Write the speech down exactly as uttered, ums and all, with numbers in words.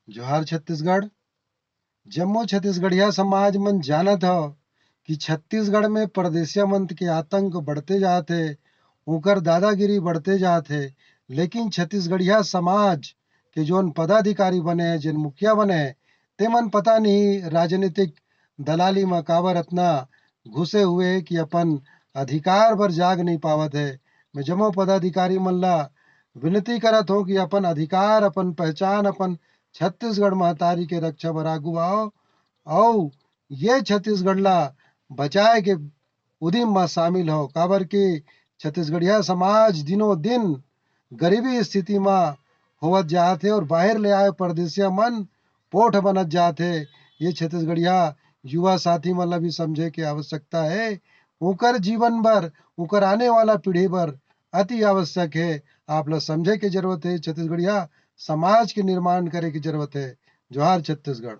जोहार छत्तीसगढ़। जम्मो छत्तीसगढ़िया समाज मन जानत हव कि छत्तीसगढ़ में परदेसिया मन के आतंक बढ़ते जात हे, उंकर दादागिरी बढ़ते जात हे। लेकिन छत्तीसगढ़िया समाज के जोन पदाधिकारी बने हे, जेन मुखिया बने हे, तेमन पता नहीं राजनीतिक दलाली म काबर अतना घुसे हुए हे कि अपन अधिकार बर जाग नहीं पावत हे। मैं जम्मो पदाधिकारी मन ला विनती करत हूँ कि अपन अधिकार, अपन पहचान, अपन छत्तीसगढ़ महतारी के रक्षा बर आगू आओ, अउ ये छत्तीसगढ़ ला बचाए के उदिम म शामिल हो, काबर कि छत्तीसगढ़िया समाज दिनों दिन गरीबी स्थिति म होवत जात हे और बाहर ले आए परदेसिया मन पोठ बनत जात हे। ये छत्तीसगढ़िया युवा साथी मन ला भी समझे के आवश्यकता हे। उंकर जीवन बर, उंकर आने वाला पीढ़ी बर अति आवश्यक हे। आप ला समझे के जरूरत हे, छत्तीसगढ़िया समाज के निर्माण करे के जरूरत हे। जोहार छत्तीसगढ़।